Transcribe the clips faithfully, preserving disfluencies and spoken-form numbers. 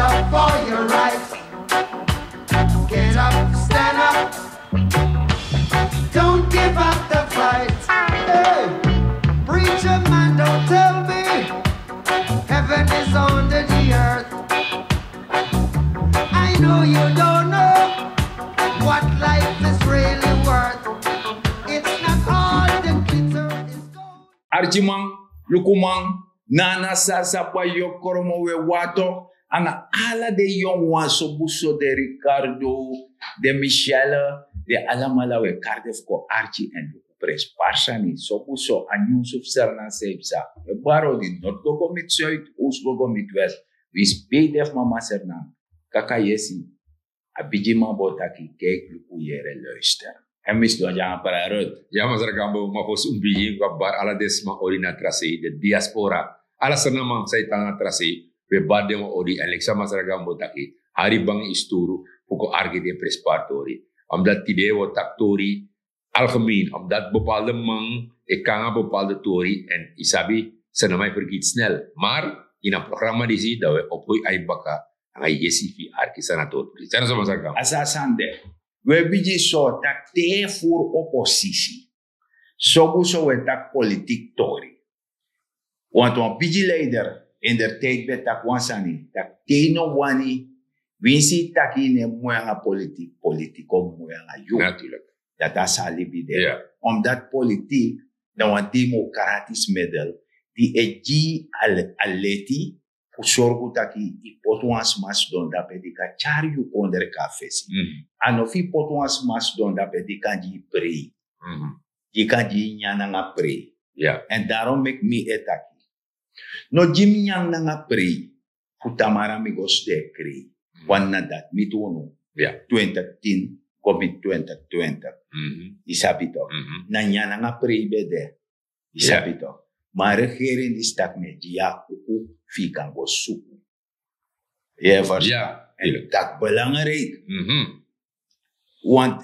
Up for your right. Get up, stand up. Don't give up the fight. Hey, preacher man, don't tell me heaven is under the earth. I know you don't know what life is really worth. It's not all the glitter is gold. Arkiman, lukuman, nana, sasa, bwa, yokro, mo, we, wato, anga ala den yongu wan sobu so, den Ricardo, den Michelle, den alamala, we kari den fu kon arki èn luku prensipari sani. Sobu so a nyunsu fu Sranan san yu psa. We bari odi, nord go go miti zuid, oost go go miti west. Wi sipei den fu mama Sranan. Kaka yesi. A bigiman bo taki, kijk, luku, yere, luister. Èn mi sidon dya nanga Prayer Road. Ya, masra Gambo, ma fosi un bigin, wi abi bari ala den sma odi na tra sei, den diaspora. Ala Sranan man san e tan na tra sei, wi e bari den wan odi, èn leki san masra Gambo taki, hari bangi yu sturu fu kon arki den prensipari tori. Omdat tide wi o taki tori algemeen, omdat bepaalde man e kon nanga bepaalde tori èn yu sabi, Sranan man e fergiti snel. Maar ini a programma disi, dan wi e opo yu ai baka, nanga yesi fu yu arki san na tori presi. San na so, masra Gambo? A so a sani de. Wi e bigin so, taki te yu e furu oposisi, sobu so wi e taki politiki tori. Want wan bigi leider in der tijd ben taki wan sani, taki te yu no wani, winsi yu taki yu no e moi nanga politiki, politiki o moi nanga yu. Natuurlijk. Dati a so a libi de. Ja. Omdat politiki na wan democratisch middel di e gi yu a le-, a leti fu sorgu taki yu poti wan sma sidon dape di kan tyari yu kondre kon na fesi. Mhm. A no fu yu poti wan sma sidon dape di kan gi yu prei. Mhm. Di kan gi yu nyan nanga prei. Ja. Èn daarom meki mi e taki, no gi mi nyan nanga prei fu tamara mi go sidon e krei. Mhm. Want na dati miti unu. Ja. Twintig tien go miti twintig twintig. Mhm. Yu sabi toch. Mhm. Na nyan nanga prei ben de. Yu sabi toch. Ma a regering disi taki mi e gi yu a uku fu yu kan go suku. Yu e ferstan? Ja, tuurlijk. Dati belangrijk. Mhm. Want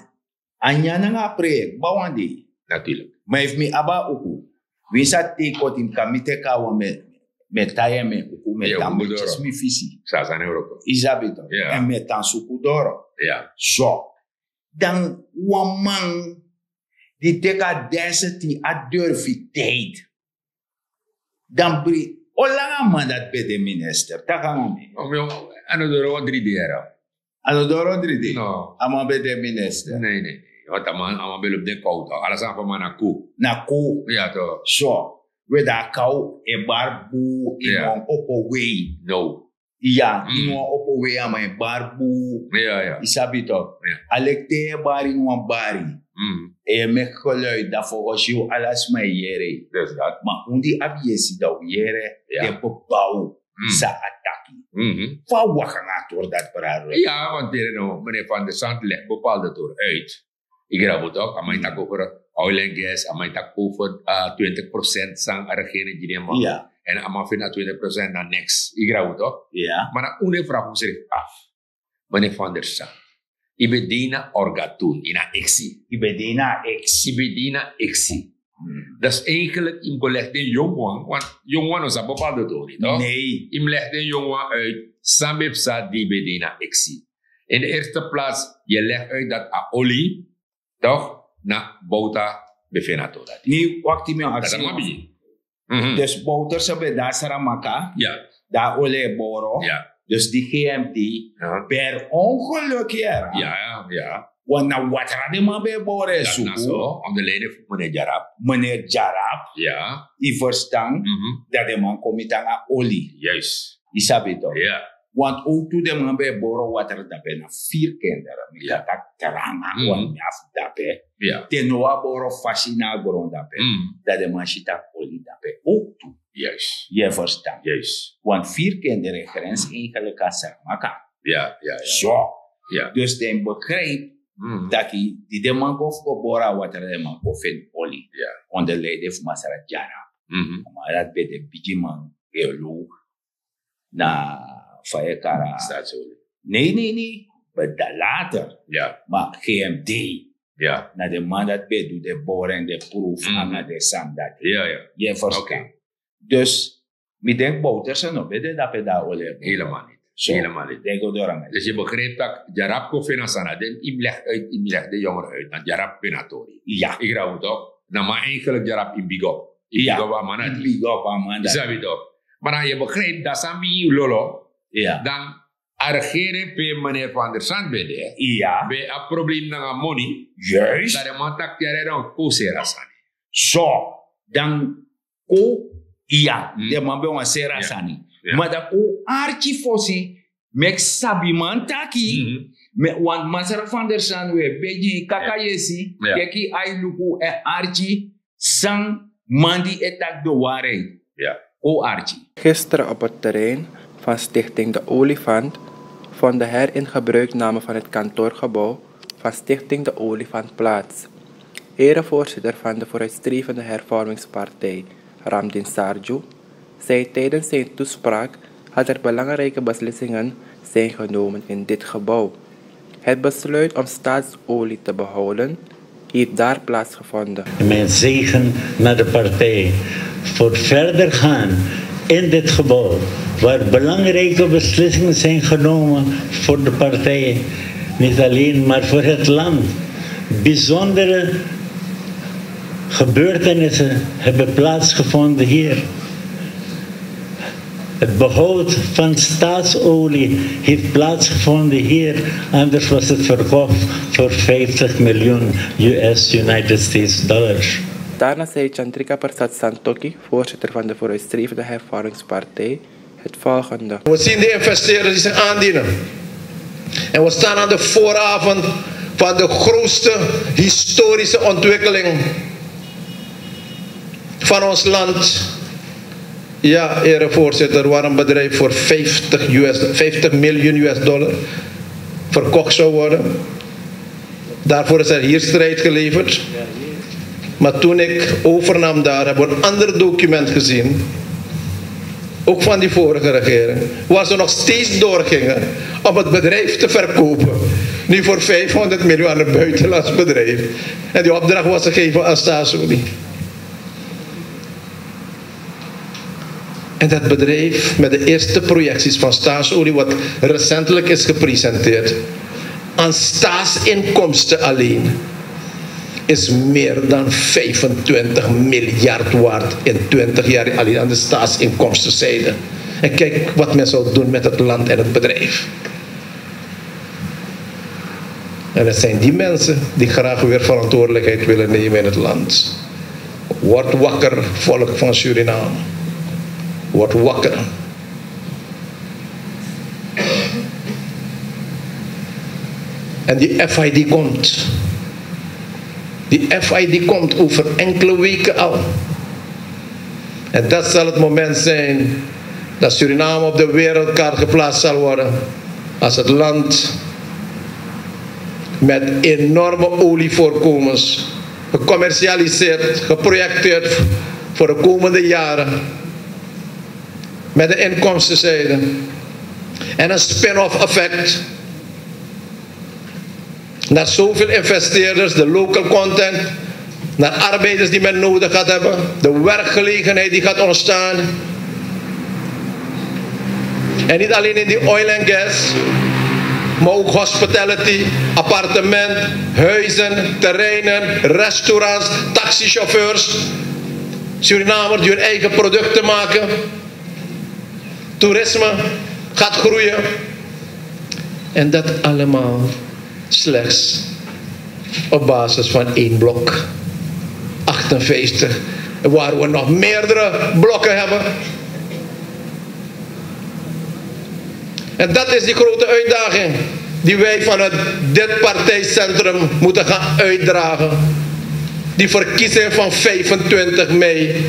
a nyan nanga a prei e kba wan dei. Natuurlijk. Ma efu mi abi a uku, winsi a tei koti, mi kan mi teki a wan, mi e, mi e tai en, mi e uku, mi e tan, mi e kisi mi fisi. Sasa na Europa. Yu sabi toch. Ja. Èn mi e tan suku doro. Ja. So, dan wan man di teki a density, a durfiteit. Dan bri, o langa a man dati ben de minister, taki nanga mi. O mi o, a no doro wan dri dei. A no doro dri dei. No. A man ben de minister. Nee, nee, nee. Want a man, a man ben lobi den kow toch. Ala sani fu a man na kow. Na kow. Ja toch. So, we, dan a kow e bari bun ini wan opo wei. No. Ya, ini wan opo wei a man e bari bun. Ja, ja. Yu sabi toch. Ja. A leki te yu e bari ini wan bari. Mm. Yu e meki geluid, dan volgens yu ala sma e yere yu. Dus dat. Ma un di abi yesi dan un yere, ja, den bebow san a taki. Mhm. Fa a waka nanga a tori dati, Prayer Road? Ja, want yu no, meneer Van der Zand legt bepaalde tori uit. Yu grabu toch, a man e taki over oil and gas, a man e taki over, ah, twintig procent san a regering gi den man. Ja. Èn a man feni a twintig procent na niks. Yu grabu toch? Ja. Ma na un e vraag unsrefi af. Meneer Van der Zand, yu ben de na orga toen, yu na eksi. Yu ben de na eksi. Yu ben de na eksi. Hmm. Dus eigenlijk, yu mus go leg den yongu wan, want yongu wan no sabi bepaalde tori, toch? Nee. Yu mus leg den yongu wan uit san ben psa di yu ben de na eksi. In de eerste plaats, yu leg uit dat a oli, toch, na Bouta ben feni a tori dati. Nee, wakti, mi o aksi. Dati a man bigin. Mhm. Dus Bouterse ben de na Saramaka. Ja. Dan a oli e boro. Ja. Dus di G M T, aha, per ongeluk, yere. Ja, ja. Want na watra den man ben e boro e suku. Dati na so, onder leiding fu meneer Djarap. Meneer Djarap. Ja. Yu ferstan? Mhm. Dan den man kon miti nanga oli. Juist. Yu sabi toch? Ja. Want ook tu den man ben e boro watra dape na vier kinderen. Mi kan taki tranga wan naf dape. Ja. Te no wan boro fasi na gron dape. Mm. Dan den man si taki oli dape ook tu. Juist. Yu e ferstan? Juist. Want vier kinderen grens eigenlijk aan Saramaka. Ja, ja, ja. So. Ja. Dus den begrijp taki di den man go fu go boro a watra, den man go feni oli. Ja. Onder leiding fu Masra Djarap. Mhm. Ma dati ben de bigiman, geoloog. Na fa yu e kari. Staatsolie. Nee, nee, nee. Maar dan later. Ja. Maar G M T. Ja. Na den man dati ben du den boro en den proef nanga den sani dati. Ja, ja. Yu e ferstan? Oké. Dus mi denk Bouterse no ben de dape dan a oli e boro. Helemaal niet. So, helemaal niet. Dus je begrijpt dat Jarab kon financiën aan. Imi leg uit, imi leg de jongeren uit. Dan Jarab finatori. Ja. Ik raad toch. Dan maar eigenlijk Jarab in big up. In big up aan man. Big up aan man. Sabi toch. Maar dan je begrijpt dat sami lolo. Ja. Dan a regering pe meneer Van der Sand ben de. Ja. Ben a probleem nanga money. Juist. Dat de man tak tiare dan ko sera sani. So, dan ko, iya, den man ben wan seri a sani. Ma dan ko arki fosi, meki sabiman taki, want masra Van der Sand we begi kaka yesi, teki ai luku èn arki san man di e taki de waarheid. Ko arki. Gisteren op het terrein van Stichting De Olifant vond de heringebruikname van het kantoorgebouw van Stichting De Olifant plaats. Erevoorzitter van de Vooruitstrevende Hervormingspartij, Ramdin Sarju, zei tijdens zijn toespraak dat er belangrijke beslissingen zijn genomen in dit gebouw. Het besluit om Staatsolie te behouden heeft daar plaatsgevonden. Mijn zegen naar de partij voor verder gaan in dit gebouw, waar belangrijke beslissingen zijn genomen voor de partij, niet alleen, maar voor het land. Bijzondere gebeurtenissen hebben plaatsgevonden hier. Het behoud van Staatsolie heeft plaatsgevonden hier, anders was het verkocht voor vijftig miljoen U S, United States dollars. Daarna zei Chandrika Persat Santokhi, voorzitter van de Vooruitstrevende Hervormingspartij, het volgende. We zien de investeerders die zich aandienen. En we staan aan de vooravond van de grootste historische ontwikkeling van ons land. Ja, erevoorzitter, waar een bedrijf voor vijftig U S, vijftig miljoen U S dollar verkocht zou worden. Daarvoor is er hier strijd geleverd. Maar toen ik overnam daar, hebben we een ander document gezien. Ook van die vorige regering. Waar ze nog steeds doorgingen om het bedrijf te verkopen. Nu voor vijfhonderd miljoen aan een buitenlands bedrijf. En die opdracht was gegeven aan Staatsolie. En dat bedrijf met de eerste projecties van Staatsolie, wat recentelijk is gepresenteerd, aan staatsinkomsten alleen is meer dan vijfentwintig miljard waard in twintig jaar alleen aan de staatsinkomstenzijde. En kijk wat men zal doen met het land en het bedrijf. En het zijn die mensen die graag weer verantwoordelijkheid willen nemen in het land. Word wakker, volk van Suriname. Word wakker. En die F I D komt. Die F I D komt over enkele weken al. En dat zal het moment zijn dat Suriname op de wereldkaart geplaatst zal worden als het land met enorme olievoorkomens, gecommercialiseerd, geprojecteerd voor de komende jaren, met de inkomstenzijde en een spin-off effect naar zoveel investeerders, de local content, naar arbeiders die men nodig gaat hebben, de werkgelegenheid die gaat ontstaan. En niet alleen in die oil en gas, maar ook hospitality, appartement, huizen, terreinen, restaurants, taxichauffeurs, Surinamers die hun eigen producten maken. Toerisme gaat groeien. En dat allemaal slechts op basis van één blok. Achtenvijftig, waar we nog meerdere blokken hebben. En dat is die grote uitdaging die wij vanuit dit partijcentrum moeten gaan uitdragen. Die verkiezing van vijfentwintig mei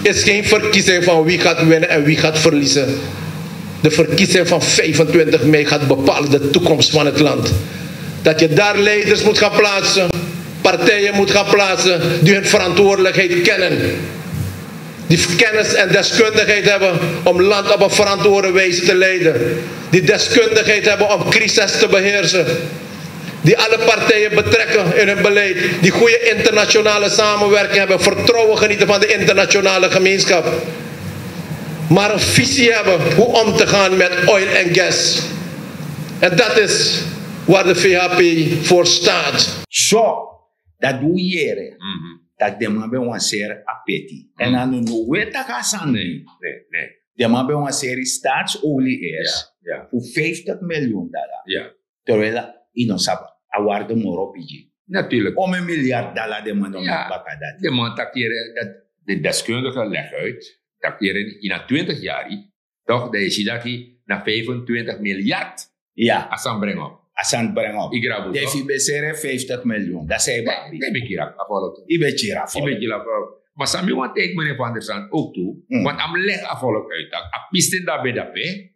is geen verkiezing van wie gaat winnen en wie gaat verliezen. De verkiezing van vijfentwintig mei gaat bepalen de toekomst van het land. Dat je daar leiders moet gaan plaatsen, partijen moet gaan plaatsen die hun verantwoordelijkheid kennen. Die kennis en deskundigheid hebben om land op een verantwoorde wijze te leiden. Die deskundigheid hebben om crisis te beheersen. Die alle partijen betrekken in hun beleid. Die goede internationale samenwerking hebben, vertrouwen genieten van de internationale gemeenschap. Maar een visie hebben hoe om te gaan met oil en gas. En dat is waar de V H P voor staat. So, dat wi yere, dat den man ben wan seri a peti. En a no no we taki a sani. Den man ben wan seri staatsolie eerst voor vijftig miljoen dollar. Terwijl yu no sabi a waarde moro bigi. Natuurlijk. Om een miljard dollar den man no man baka dati. Den man taki yere, dat de deskundige leg uit taki yere in a twintig yari, toch, dan yu si dati na vijfentwintig miljard. A san brengen op. A san brengen op. Yu grabu den fi ben sere vijftig miljoen, dat zei babi. Den ben kirap a volk. Yu ben kirap a volk. Maar sami wan tijd meneer Van der Sand ook toe, want a mus leg a volk uit tak a pistin dabe dape,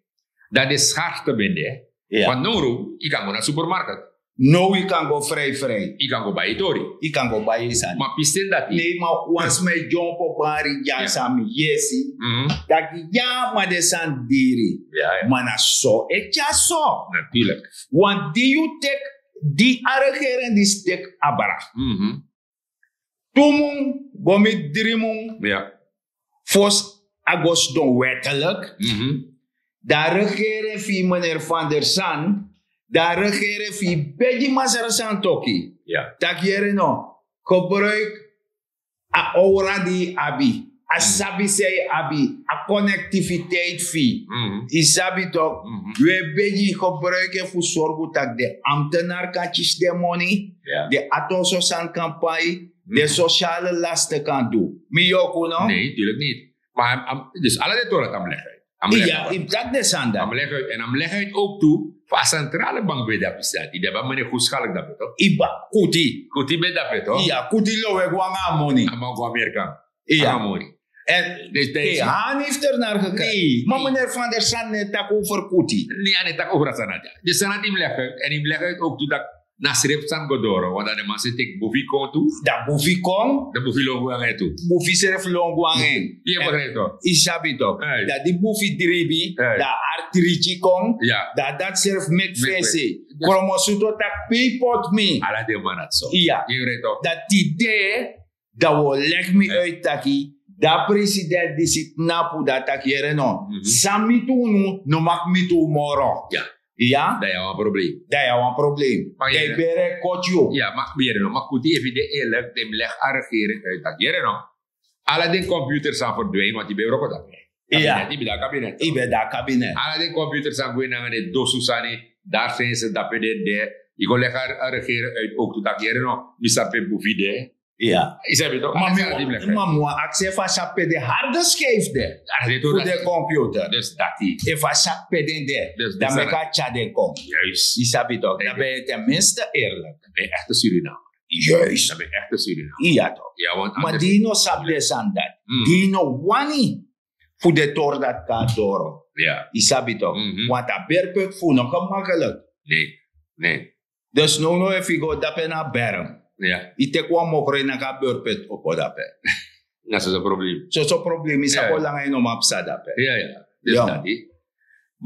dan de scharte ben de. Want no yu kan go na supermarket. No yu kan go vrij vrij. Yu kan go bai tori. Yu kan go bai yu sani. Maar pistin dati. Nee, maar once mij jump op bari ya sami yesi, dat ya maar de sandiri. Maar na so e tya so. Natuurlijk. Want die yu tek, die a regering die stek abra. Tu mun go mi dri mun. Fosi a go sidon wettelijk, dan a regering fi meneer Van der Sand, dan a regering fi begi masra Santoki, taki yere no, gebruik a aura di yu abi, a sabi san yu abi, a connectiviteit fi yu, yu sabi tok. Wi e begi gebruik en fu sorgu tak' den ambtenaar kan kisi den moni, den ati oso sani kan pai, den sociale lasten kan du. Mi yoku no? Nee, natuurlijk niet. Maar dus ala den tori dati a mus leg uit. A mus leg uit. Yu mus taki den sani dati. A mus leg uit en a mus leg uit ook tu fu a centrale bank ben dape sati den ben mene fu skalk dape tok. Yu ben kuti. Kuti ben dape tok. Yu a kuti lo we go nanga a moni. A man go Amerika. Yu a moni. En dus den han heeft er naar gekeken. Maar meneer Van der Sand net tak over kuti. Nee, a net tak over a sani dati. Den sani dati yu mus leg uit en yu mus leg uit ook tu tak' na srefi sani go doro want dan den man seti teki bufi kon tu. Dan bufi kon. Dan bufi lon go nanga en tu. Bufi srefi lon go nanga en. Yu e begrijp tok? Yu sabi tok. Dan di bufi dribi, dan artriti kon. Dan dati srefi meki fesi. Kromosuto taki pe yu poti mi. Ala den man dati so. Yu e begrijp tok? Dan tide dan wi o legi mi uit taki, dan president disi tnapu dan taki yere no, san miti unu no maki miti un moro. Ya. Dan yu a wan probleem. Dan yu a wan probleem. Dan yu bere koti yu. Ya, maki mi yere no maki kuti efu yu de eerlik den mus legi a regering uit taki yere no, ala den computer san ferdwin want yu ben wroko dape. Kabinet yu ben de a kabinet. Yu ben de a kabinet. Ala den computer san gwe nanga den dosu sani, dari sense dape den de. Yu go legi a regering uit ook tu taki yere no, mi sabi pe bufi de. Ya. Yu sabi tok? Ma mi wan aksi efu a sabi pe den harde skeif de. Fu den computer dus dati. Efu a sabi pe den de, dan meki a tya den kon. Yu sabi tok? Dan ben yu ten minste eerlik. Dan ben yu echte Suriname. Yu sabi tok? Ma di yu no sabi den sani dati, di yu no wani fu den tori dati kon na doro. Yu sabi tok? Want a berput fu unu no gemakkelijk. Nee. Dus nownow efu yu go dape na berm, yu teki wan mokro yu naki a berput opo dape. Na soso probleem. Soso probleem yu sa go langa yu no man psa dape.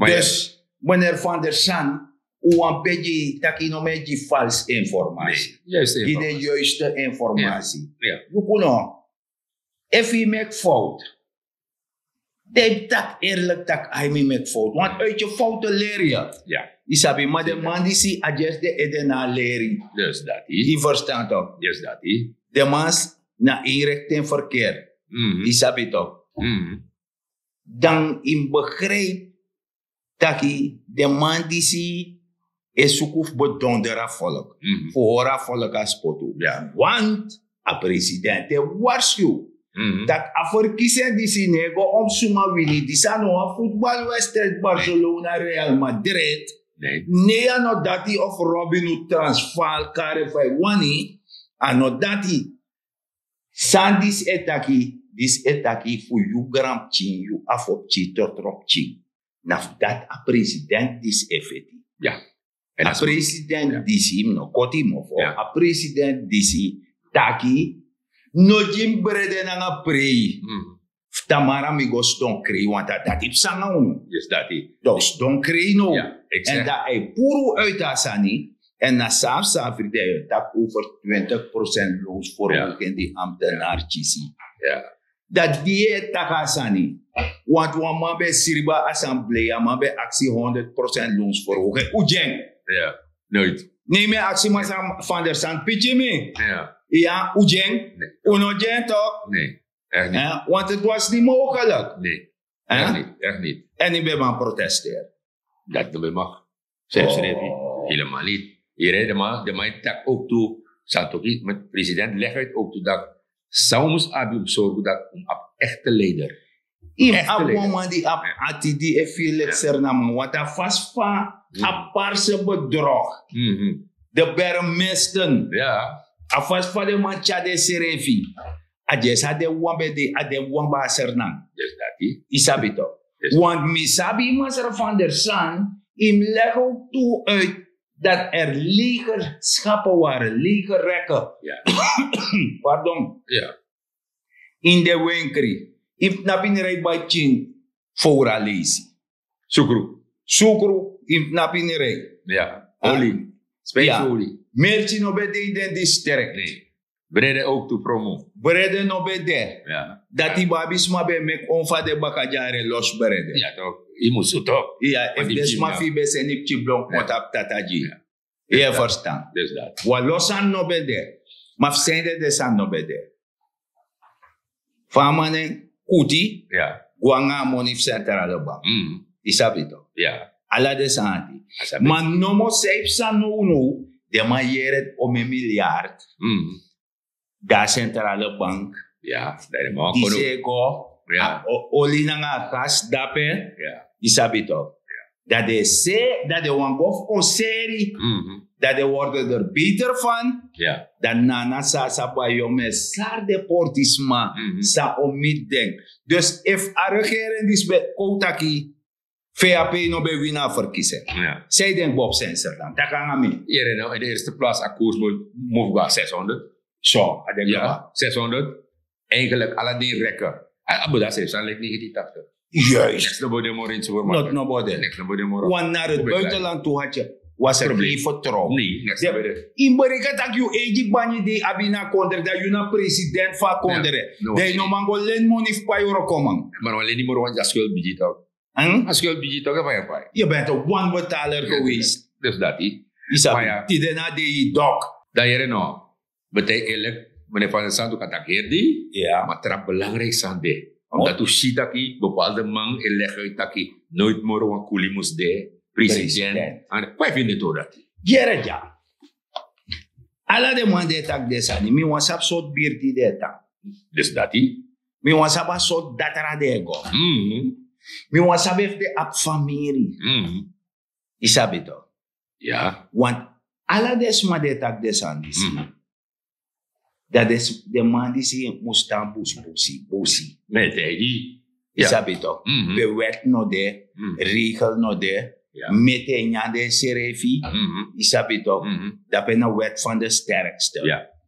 Dus meneer Van der Sand, un wan begi taki yu no man e gi falsi informasi. Gi den yuiste informasi. Luku no, efu yu meki fout, dan yu taki eerlik tak' ai mi meki fout want uit yu fouten leri yu. Yu sabi ma den man disi a gersi den ede na a leri. Yu verstan tok? Den man na inrikting verkeer. Yu sabi tok? Dan yu mus begrijpi taki den man disi e suku fu bedonderi a volk, fu hori a volk a spotu. Want a president e warskiw tak' a ferkisi en disi no e go om suma wini disi a no wan futbalwedstrijd Barcelona Real Madrid. Ne a no dati of Robin Hood transvaal kari fa yu wani. A no dati. San disi e taki, disi e taki fu yu granpikin yu afopikin torotoropikin. Na fu dati a president disi e feti. A president disi mi no koti mofo a president disi taki, no gi mi brede nanga prei. Fu tamara mi go sidon krei want a dati psa nanga unu. Dan un sidon krei now. Èn dan a e puru un uiti a sani. Èn na safsafri dan yu e taki over twintig procent loonsverhoging di ambtenari kisi. Dan di yu e taki a sani. Want wan man ben sribi a assemblee, a man ben aksi honderd procent loonsverhoging. Un gi en. Nooit. Nee, mi e aksi masra Van der Sand, piki mi. Ya, un gi en. Un no gi en toch? Nee, echt niet. Want het was niet mogelijk. Nee, echt niet. Echt niet. En ik ben man protesteren. Dat ben mag. Zelfs niet. Helemaal niet. Hier, de man, de man tak ook toe. Santoki, met president leg uit ook toe dat Samus abi om zorgen dat een echte leider. Im abi wan man di abi ati di e firi leki Sernam, want a fasi fa a parse bedrog. De burgemeester, a fasi fa den man tyari den srefi. A dyesi a de wan ben de, a de wan baka Sernam. Yu sabi tok. Want mi sabi masra Van der Sand, yu mus legi ook tu uit dat er legerskappen waren, legerrekken. Pardon. In de wenkri. Yu mus knapu ini rij bai pikin fowru a leisi. Sukru. Sukru, yu mus knapu ini rij. Oli. Spijsolie. Merki no ben de ini den district. Brede ook tu promo. Brede no ben de. Dati babisma ben meki on fa den baka dyari e losi brede. Yu mus tu tok. Efu den sma fu yu ben seni pikin blon kmoto abi tata gi yu. Yu e ferstan? Wan lo sani no ben de. Ma fu sani den sani no ben de. Fa a man nen, kuti, go nanga a moni fu Centrale Bank. Yu sabi tok. Ala den sani dati. Ma nomo san yu psa nownow, den man yere omeni milyard dan a Centrale Bank. Disi e go, oli nanga a gas dape. Yu sabi tok. Dan den e se, dan den wani go fu konseri. Dan den worden er beter van. Dan nana san a sa bai yu o men sari den portisma san o miti den. Dus efu a regering disi ben kon taki, vap no ben wini a verkiezing. San yu denki bob senser dan taki nanga mi? Yere no, in de eerste plaats a koers mus go na zeshonderd. So a denki nanga zeshonderd. Eigenlijk ala den rekken. A bodi a srefi san leki negentien tachtig. Juist. Niks no bodi moro in supermarket. Not no bodi. Niks no bodi moro. Want naar het buitenland toe had je, was er geen vertrouwen. Nee, niks no bodi. In bereken dat yu eigi banyi di abi na kondre, dat yu na president van kondre. Dan yu no man go len moni fu pai oro koman. Maar wan len moro wan a schuld bigi toch. A schuld bigi toch, fu pai. Je bent een wanbetaler geweest. Dus dat is. Isabi, tide na de yu dok. Dan yere no. Betekent eerlijk, meneer Van der Santo kan taki heri, maar tra belangrijk sani de. Omdat u si taki bepaalde man e legi uit taki nooit moro wan kuli mus de president. Kwa e fini tu dati? Yere dya. Ala den man di e taki den sani, mi wani sabi sortu birti den e tan. Dus dati. Mi wani sabi a sortu datra den e go. Mi wani sabi efu den abi famiri. Yu sabi tok. Want ala den sma di e taki den sani disi, dan den man disi mus tan busi busi busi. Yu sabi tok. Pe wet no de, regel no de. Meti e nyan den srefi. Yu sabi tok. Dape na wet van de sterkste.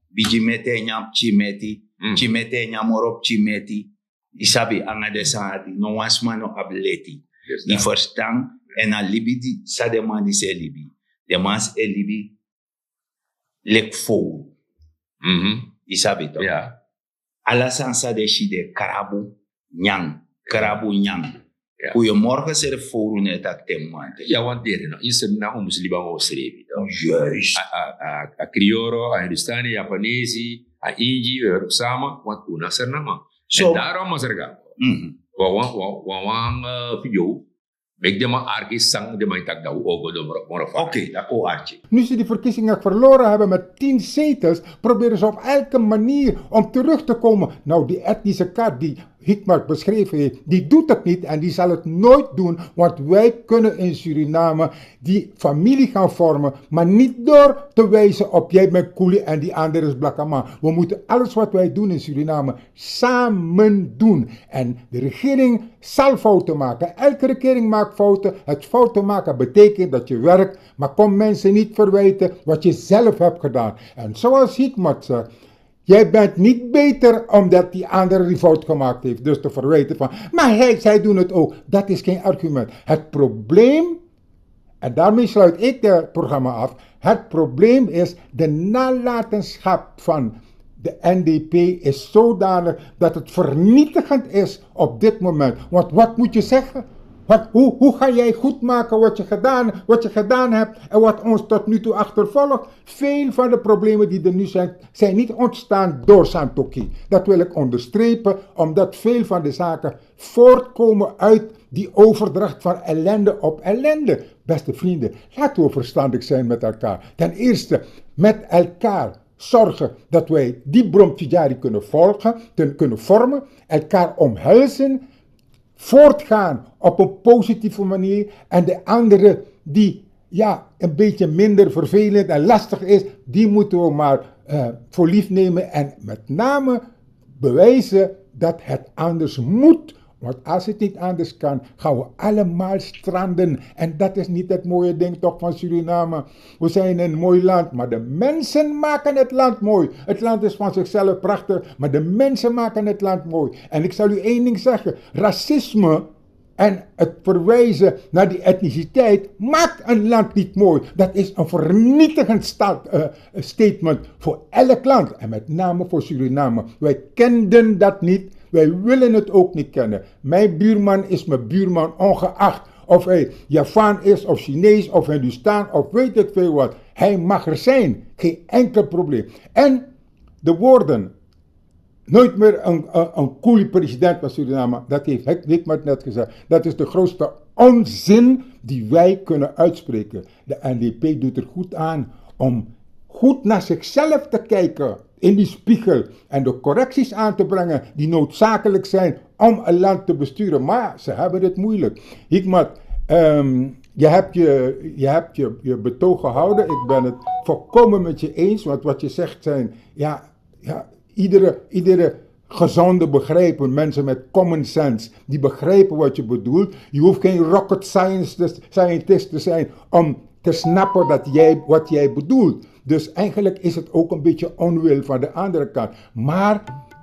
Bigi meti e nyan pikin meti, pikin meti e nyan moro pikin meti. Yu sabi, nanga den sani dati, no wan sma no abi leti. Yu ferstan? Èn a libi san den man disi e libi, den man disi e libi leki fowru. Yu sabi tok. Ala sani san den si den e krabu nyan, krabu nyan. Ku yu morgen srefi fowru no e taki te mi man te. Ya, want deri no, in Sernam un mus libi nanga un srefi. Juist. A krioro, a Hindustani, Japanesi, a Ingi, we werk samen, want un na Sernam. So daarom masra Gabo, wan wan wan wan video. Meki den man arki san den man e taki, dan un o go doro moro fa. Oké, dan un o arki. Nu ze die verkiezingen verloren hebben met tien zetels, proberen ze op elke manier om terug te komen. Nou, die etnische kaart die Hikmat beschreven heeft, die doet het niet en die zal het nooit doen, want wij kunnen in Suriname die familie gaan vormen, maar niet door te wijzen op jij bent Koeli en die andere is Blakkaman. We moeten alles wat wij doen in Suriname samen doen. En de regering zal fouten maken. Elke regering maakt fouten. Het fouten maken betekent dat je werkt, maar kom mensen niet verwijten wat je zelf hebt gedaan. En zoals Hikmat zegt, jij bent niet beter omdat die andere die fout gemaakt heeft. Dus te verwijten van, maar hij, zij doen het ook. Dat is geen argument. Het probleem, en daarmee sluit ik het programma af. Het probleem is de nalatenschap van De N D P is zodanig dat het vernietigend is op dit moment. Want wat moet je zeggen? Wat, hoe, hoe ga jij goedmaken wat je, gedaan, wat je gedaan hebt en wat ons tot nu toe achtervolgt? Veel van de problemen die er nu zijn, zijn niet ontstaan door Santokhi. Dat wil ik onderstrepen, omdat veel van de zaken voortkomen uit die overdracht van ellende op ellende. Beste vrienden, laten we verstandig zijn met elkaar. Ten eerste, met elkaar zorgen dat wij die bromtjidjari kunnen volgen, kunnen vormen, elkaar omhelzen, voortgaan op een positieve manier en de andere die, ja, een beetje minder vervelend en lastig is, die moeten we maar uh, voor lief nemen en met name bewijzen dat het anders moet. Want als het niet anders kan, gaan we allemaal stranden. En dat is niet het mooie ding toch van Suriname. We zijn een mooi land, maar de mensen maken het land mooi. Het land is van zichzelf prachtig, maar de mensen maken het land mooi. En ik zal u één ding zeggen: racisme en het verwijzen naar die etniciteit maakt een land niet mooi. Dat is een vernietigend staat, uh, statement voor elk land. En met name voor Suriname. Wij kenden dat niet. Wij willen het ook niet kennen. Mijn buurman is mijn buurman, ongeacht of hij Javaan is, of Chinees, of Hindustan, of weet ik veel wat. Hij mag er zijn. Geen enkel probleem. En de woorden: nooit meer een, een, een koelie president van Suriname. Dat heeft Hik-, Hikmat net gezegd. Dat is de grootste onzin die wij kunnen uitspreken. De N D P doet er goed aan om goed naar zichzelf te kijken in die spiegel en de correcties aan te brengen die noodzakelijk zijn om een land te besturen. Maar ze hebben het moeilijk. Hikmat, ehm, je hebt, je, je hebt je, je betoog gehouden. Ik ben het volkomen met je eens, want wat je zegt zijn, ja, ja, iedere, iedere gezonde begrijpen, mensen met common sense, die begrijpen wat je bedoelt. Je hoeft geen rocket science, scientist te zijn om te snappen dat jij, wat jij bedoelt. Dus eigenlijk is het ook een beetje onwil van de andere kant. Maar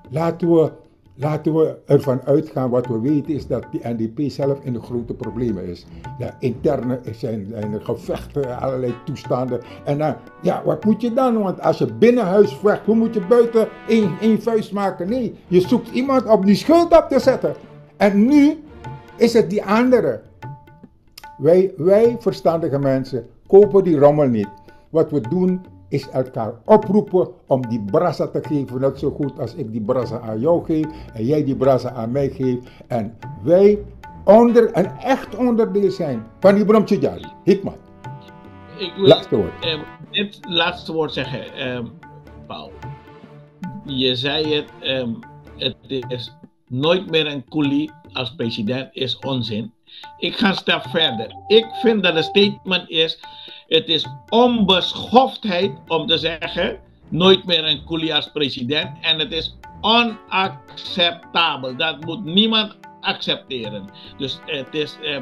laten we, laten we ervan uitgaan, wat we weten is dat de N D P zelf in de grote problemen is. Ja, interne zijn, zijn er gevechten, allerlei toestanden. En dan, ja, wat moet je dan? Want als je binnenhuis vecht, hoe moet je buiten één, één vuist maken? Nee, je zoekt iemand om die schuld op te zetten. En nu is het die andere. Wij, wij verstandige mensen kopen die rommel niet. Wat we doen is elkaar oproepen om die brasa te geven. Net zo goed als ik die brasa aan jou geef en jij die brasa aan mij geeft. En wij onder, een echt onderdeel zijn van die bromtjidjari. Hikmat. Ik wil, laatste woord. Ehm, dit laatste woord zeggen, ehm, Paul. Je zei het, ehm, het is nooit meer een koelie als president is onzin. Ik ga een stap verder. Ik vind dat het statement is, het is onbeschoftheid om te zeggen: nooit meer een koelie als president. En het is onacceptabel. Dat moet niemand accepteren. Dus, het is, eh,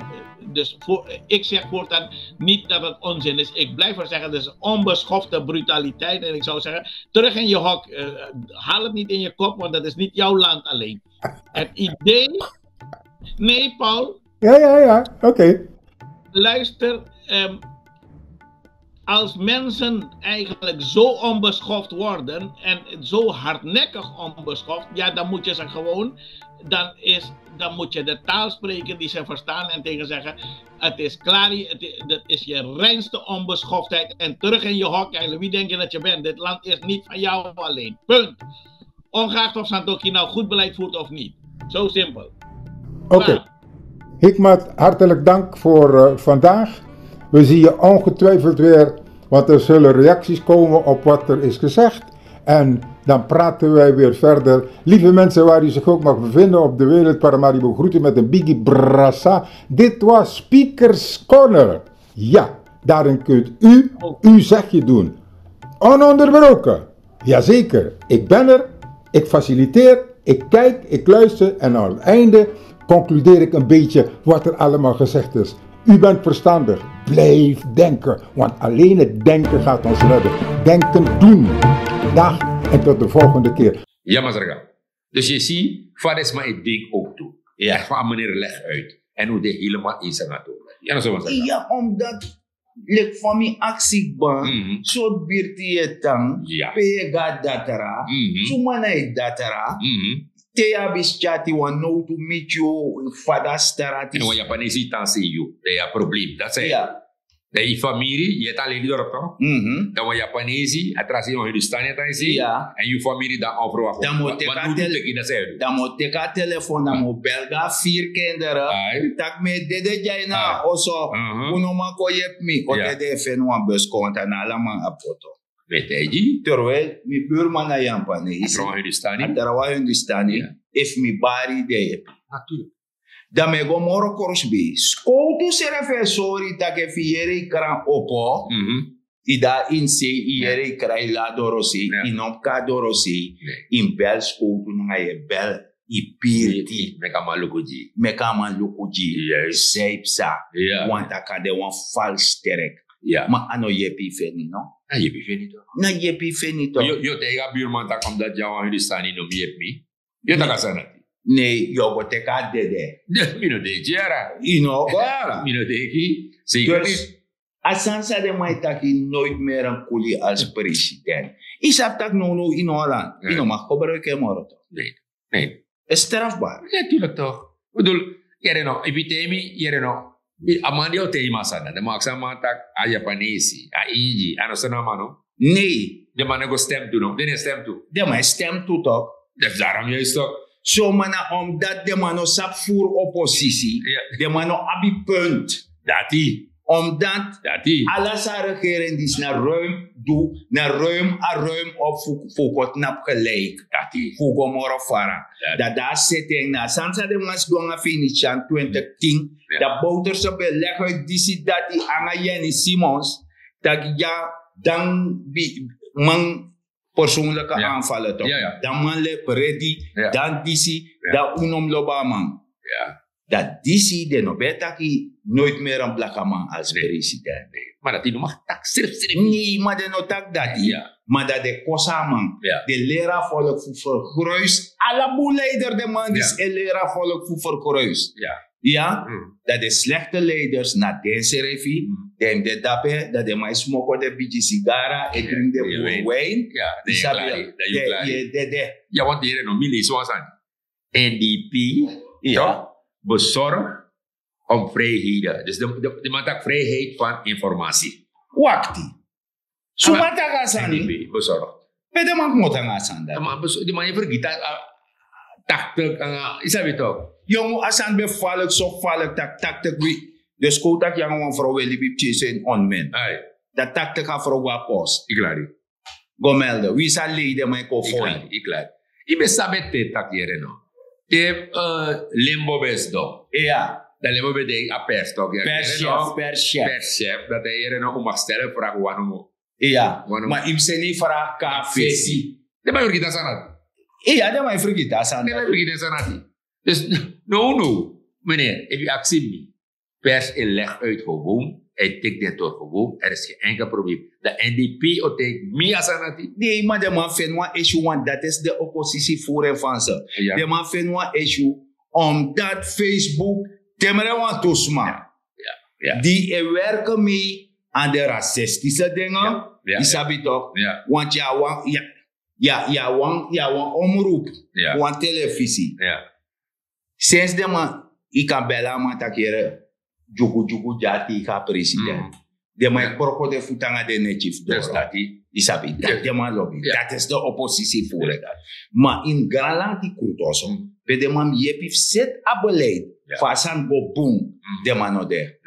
dus voor, ik zeg voortaan niet dat het onzin is. Ik blijf er zeggen, het is onbeschofte brutaliteit. En ik zou zeggen, terug in je hok. Eh, haal het niet in je kop, want dat is niet jouw land alleen. Het idee. Nee, Paul. Ja, ja, ja. Oké. Luister, ehm, als mensen eigenlijk zo onbeschoft worden en zo hardnekkig onbeschoft, ja, dan moet je ze gewoon, dan is, dan moet je de taal spreken die ze verstaan en tegen zeggen: het is klaar, het i-, dat is je reinste onbeschoftheid en terug in je hok, eigenlijk. Wie denk je dat je bent? Dit land is niet van jou alleen. Punt. Ongeacht of Santokhi nou goed beleid voert of niet. Zo simpel. Oké. Klaar. Hikmat, hartelijk dank voor eh, vandaag. We zien je ongetwijfeld weer, want er zullen reacties komen op wat er is gezegd. En dan praten wij weer verder. Lieve mensen, waar u zich ook mag bevinden op de wereld, Paramaribo groet u met een biggie brasa. Dit was Speakers Corner. Ja, daarin kunt u uw zegje doen. Ononderbroken. Jazeker, ik ben er, ik faciliteer, ik kijk, ik luister en aan het einde concludeer ik een beetje wat er allemaal gezegd is. U bent verstandig, blijf denken, want alleen het denken gaat ons redden. Denken, doen. Dag en tot de volgende keer. Ja, Masraga. Dus je ziet, Farisma, ik denk ook toe. Ja. Echt van, meneer, leg uit. En hoe die helemaal eens aan het over. Ja, dat is wat ik zeg. Ja, omdat Leki fa mi aksi kba, sortu birti yu e tan, pe yu e go na datra, suma na yu datra, te yu abi skin ati wan nowtu miti yu, fa dati start. Èn wan Yapanesi tan sei yu, dan yu abi problem. Dati san yu abi. Dan yu famiri, yu e tan lei doro tok. Dan wan Yapanesi, a tra sei wan Hindustani e tan sei. Èn yu famiri dan ofro wan. Dan mi o teki a telefon, dan mi o bel go na firi kinderen. Tak' mi e dede dya ini a oso. Un no man kon yepi mi. O dede e feni wan bus konta na ala man abi foto. Mi e taigi yu. Terwijl mi burman na Yapanesi. A tra wan Hindustani. A tra wan Hindustani. Efu mi bari yu, den e yepi. Dan mi e go moro krosbi. Skowtu srefi e sori yu tak' efu yu yere yu kran opo, yu de na ini sei, yu yere yu kran, yu lasi doro sei, yu no mus kon na doro sei. Yu mus bel skowtu nanga yu e bel yu pirti. Meki a man luku gi yu. Meki a man luku gi yu. San yu psa. Wan taki a de wan falsi sterk. Ma a no yepi yu feni, no? Na yepi yu feni tok. Na yepi yu feni tok. Yu o taigi a burman tak' omdat yu na wan Hindustani yu no mus yepi mi. Yu o taki a sani dati. Nei, yu o go teki a dede. Mi no denki yara. Yu no o go yara. Mi no denki. Zeker niet. A sani san den man e taki, nooit meer een koelie als president. Yu sabi tak' nownow ini Holland yu no mag gebruiki en moro tok. Nee. Nee. Is strafbaar. Natuurlijk toch. Ik bedoel, yere no, efu yu taigi mi, yere no. A man di o taigi mi a sani dati, den man aksi a man tak' a Yapanesi, a Ingi, a no sani a man no. Nee. Den man no e go stem tu no. Den no e stem tu. Den man e stem tu tok. Dus daarom juist toch. So ma na omdat den man no sabi voer oppositie. Den man no abi punt. Dati. Omdat ala san a regering disi na ruim du, na ruim a ruim op fu fu kon tnapu gelijk. Dati. Fu go moro fara. Dati. Dan dan a setting na a sani san den man sidon nanga Venetian twintig tien. Dan Bouterse ben leg uit disi dati nanga Jenny Simons. Tak' ya dan bi man persoonlijke aanvallen toch. Dan man lep ready, dan disi, dan un no mus lobi a man. Dan disi den no ben e taki nooit meer een blakaman als president. Ma dati no mag taki srefsrefi. Nee, ma den no taki dati. Ma dati den kosi a man. Den leri a volk fu vergruis. Ala bun leider den man disi e leri a volk fu vergruis. Ya, dan den slechte leiders na densrefi, den mus de dape, dan den man e smoko den bigi sigara, e dringi den buru win. Yu sabi, dan yu e dede. Ya, want yere no, mi leisi wan sani. N D P, ya, toch, bezorg om vrijheden. Dus de, de, de man taki vrijheid van informatie. Wakti. Suma taki a sani? N D P bezorg. Pe den man kmoto nanga a sani dati? Den man e fergiti a taktik, yu sabi toch. Yongu, a sani ben falek, so falek tak' taktik wi. Dus kon taki yanga wan frow e libi pikinso ini onmin. Dan taktik a frow go na post. Yu klari. Go melde. Wi sa lei den man e kon foi. Yu klari. Yu ben sabi te taki yere no. Te limbo ben sidon. Ya. Dan limbo ben de a pers toch. Perschef, perschef. Perschef. Dati yere no, un mag stellen vraag wan no. Ya, ma yu mus seni yu vraag kon na fesi. Den man e fergiti a sani dati. Ya, den man e fergiti a sani dati. Den man e fergiti a sani dati. Dus no, no, meneer, efu yu aksi mi, pers e leg uit gewoon, hij tikt dit door gewoon, er is geen enkel probleem. Dan N D P o taigi mi a sani dati. Nee, ma den man feni wan issue, want dat is de oppositie voeren van ze. Den man feni wan issue, omdat Facebook timre wantu sma di e werken mee aan de racistische dingen. Yu sabi toch? Want ya wan, ya, ya, ya wan, ya wan omroep, wan televisie. Sinds den man, yu kan bel a man taki yere, dyugu dyugu dya tegen a president. Den man e broko den futu nanga den neti fu doro. Yu sabi, dati den man lobi. Dati is de oppositie voeren. Ma ini Granlanti Krutoso, pe den man mus yepi fu seti a beleid fu a sani go bun, den man no de.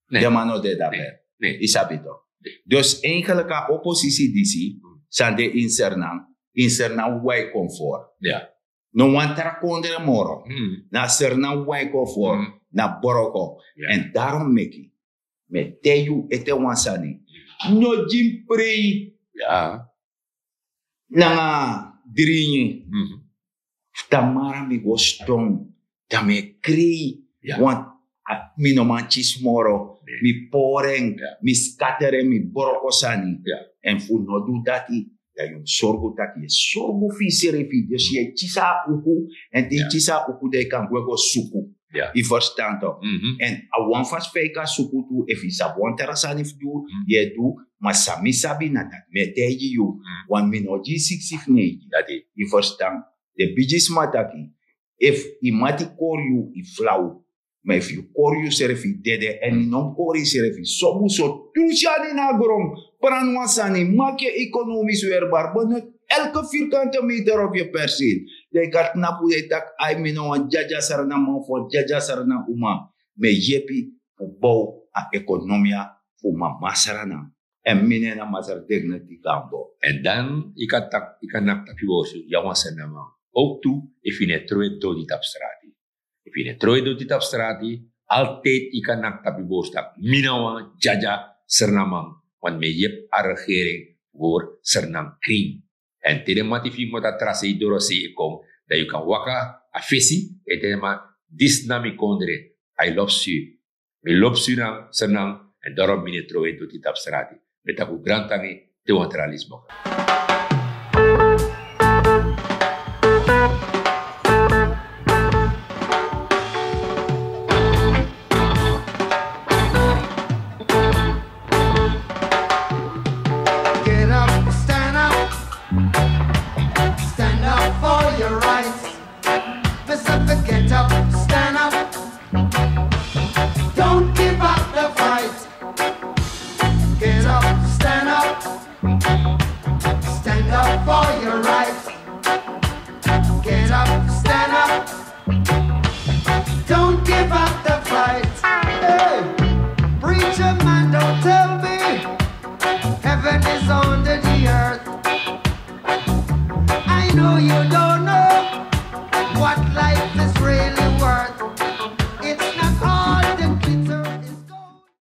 Den man no de dape. Yu sabi toch. Dus eigenlijk a oppositie disi san de ini Sranan, ini Sranan wi e kon for. No wan tra kondre moro. Na Sranan wi e kon for, na broko. En daarom meki mi e taigi yu ete wan sani. No gi mi prei nanga dringi. Fu tamara mi go sidon, dan mi e krei. Want mi no man kisi moro. Mi pori en, mi skateri en, mi broko sani. En fu no du dati, dan yu mus sorgu taki yu e sorgu fu yusrefi. Dus yu e kisi a uku, en te yu kisi a uku, dan yu kan gwe go suku. Yu verstan toch? En a wan fasi fa yu kan suku tu, efu yu sabi wan tra sani fu du, yu e du. Ma san mi sabi na dati mi e taigi yu. Want mi no o gi yu siksi fu neigi. Yu verstan? Den bigisma taki, efu yu mati kori yu, yu flau. Ma efu yu kori yusrefi, yu dede. Èn yu no mus kori yusrefi. Sobu so tu syani na a gron. Pran wan sani, maki yu ekonomis werbar, benut elke vierkante meter of yu perseel. Dan yu kan tnapu, dan yu taki: ai, mi na wan dyadyasra na man fu wan dyadyasra na uma. Mi e yepi fu bow a ekonomia fu mamasra na. Èn mi nen na masra dignity kan bow. Èn dan yu kan taki, yu kan naki tapu yu borsu: ya wan srnaman. Ook tu, efu yu no e trowe doti tapu strati. Efu yu no e trowe doti tapu strati, altijd yu kan naki tapu yu borsu taki: mi na wan dyadya srnaman. Want mi e yepi a regering fu hori srnan krin. Èn te den mati fu yu moti a tra sei, doro sei e kon, dan yu kan waka a fesi, èn te den man: disi na mi kondre. I love Sui. Mi lobi Sui nan, Sui nan. Èn doro mi no e trowe doti tapu strati. Mi e taki un grantangi te wan tra leisi baka. Get up, stand up, stand up for your rights. Mister, get up, stand up. Don't give up the fight. Get up, stand up. Stand up for your rights. Get up, stand up. Don't give up the fight. Hey, preacher man, don't tell me heaven is under the earth. I know you